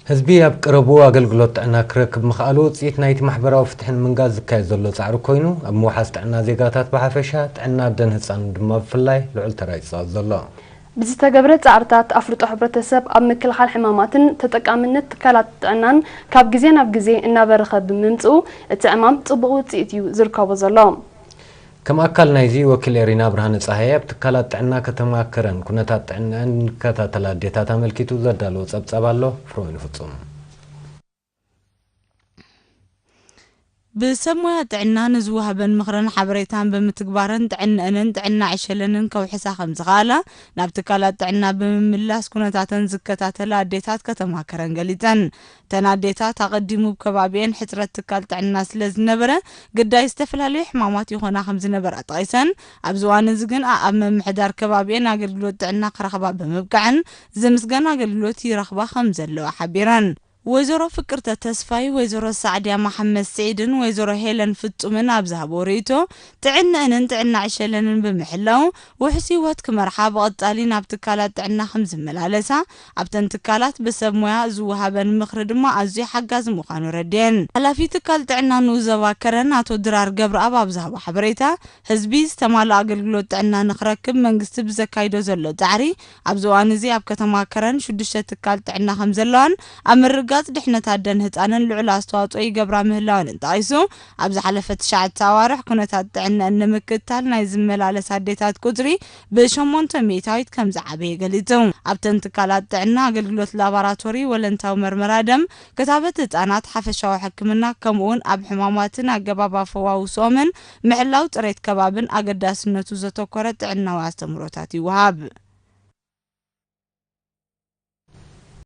ህዝቢ ኣብ ቀረብኡ ኣገልግሎት ጥዕና ክረክብ ምኽኣሉ ውፅኢት ናይቲ ማሕበራዊ ፍትሒ ንምንጋስ ዝካየድ ዘሎ ፃዕሪ ኮይኑ፣ ኣብ ምውሓስ ጥዕና ዜጋታት ብሓፈሻ፣ ጥዕና ኣደን ህፃንን ድማ ብፍላይ ልዑል ተራ ይፃወት ዘሎ። ብዝተገብረ ፃዕርታት ኣፍልጦ ሕብረተሰብ ኣብ ምክልኻል ሕማማትን ተጠቃምነት ትካላት ጥዕናን ካብ ግዜ ናብ ግዜ እናበረኸ ብምምፅኡ፣ እቲ ዕማም ፅቡቕ ውፅኢት እዩ ዝርከቦ ዘሎ። ከም ኣካል ናይዚ፣ ወኪል ኤሪና ብርሃነ ጸሃየ ኣብ ትካላት ጥዕና ከተማ ከረን ኩነታት ጥዕናን ንከታተል ኣዴታት ኣመልኪቱ ዘዳለዎ ጸብጻብ ኣሎ። ፍሮይን ፍጹም። ብሰብ ሞያ ጥዕና ንዝወሃበን ምኽርን ሓበሬታን ብምትግባረን ጥዕነአንን ጥዕና ዕሸለንን ከውሕሳ ከም ዝኸኣላ ናብ ትካላት ጥዕና ብምምላስ ኩነታተን ዝከታተላ ኣዴታት ከተማ ከረን ገሊጸን። እተን ኣዴታት ኣቐዲሙ ብከባቢኤን ሕጽረት ትካል ጥዕና ስለ ዝነበረ፣ ግዳይ ዝተፈላለዩ ሕማማት ይኾና ከም ዝነበራ ጠቒሰን፣ ኣብዚ እዋን እዚ ግን ኣኣብ ምምሕዳር ከባቢኤን ኣገልግሎት ጥዕና ክረኽባ ብምብቃዐን፣ ዝምስገን ኣገልግሎት ይረኽባ ከም ዘለዋ ሓቢረን። ወይዘሮ ፍቅርተ ተስፋይ፣ ወይዘሮ ሳዕድያ መሓመድ ስዒድን ወይዘሮ ሄለን ፍጹምን ኣብ ዝሃቦ ርእይቶ፣ ጥዕነአንን ጥዕና ዕሸለንን ብምሕላው፣ ውሑስ ህይወት ክመርሓ ብቐጻሊ ናብ ትካላት ጥዕና ከም ዝመላለሳ፣ ኣብተን ትካላት ብሰብ ሞያ ዝወሃበን ምኽሪ ድማ ኣዝዩ ሓጋዚ ምዃኑ ረድየን። ሓላፊ ትካል ጥዕና ንኡስ ዞባ ከረን ኣቶ ድራር ገብረኣብ ኣብ ዝሃቦ ሓበሬታ፣ ህዝቢ ዝተማልኣ ኣገልግሎት ጥዕና ንኽረክብ መንግስቲ ብዘካይዶ ዘሎ ጻዕሪ፣ ኣብዚ እዋን እዚ ኣብ ከተማ ከረን ሽዱሽተ ትካል ጥዕና ከም ዘለዋን ኣብ ምርግጋጽ ድሕነት ኣደን ህጻንን ልዑል ኣስተዋጽኦ ይገብራ ምህላወንን ጠቒሱ፣ ኣብ ዝሓለፈ ትሽዓተ ኣዋርሕ ኩነታት ጥዕነአን ንምክትታል ናይ ዝመላለሳ ኣዴታት ቁጽሪ ብሸሞንተ ሚእታዊት ከም ዝዓበየ ገሊጹ። ኣብተን ትካላት ጥዕና ኣገልግሎት ላቦራቶሪ፣ ወለንታዊ መርመራ ደም፣ ክታበት ህጻናት፣ ሓፈሻዊ ሕክምና፣ ከምኡውን ኣብ ሕማማትን ኣገባብ ኣፈዋውስኦምን ምሕላው ጽሬት ከባብን ኣገዳስነቱ ዘተኮረ ጥዕናዊ ኣስተምህሮታት ይወሃብ።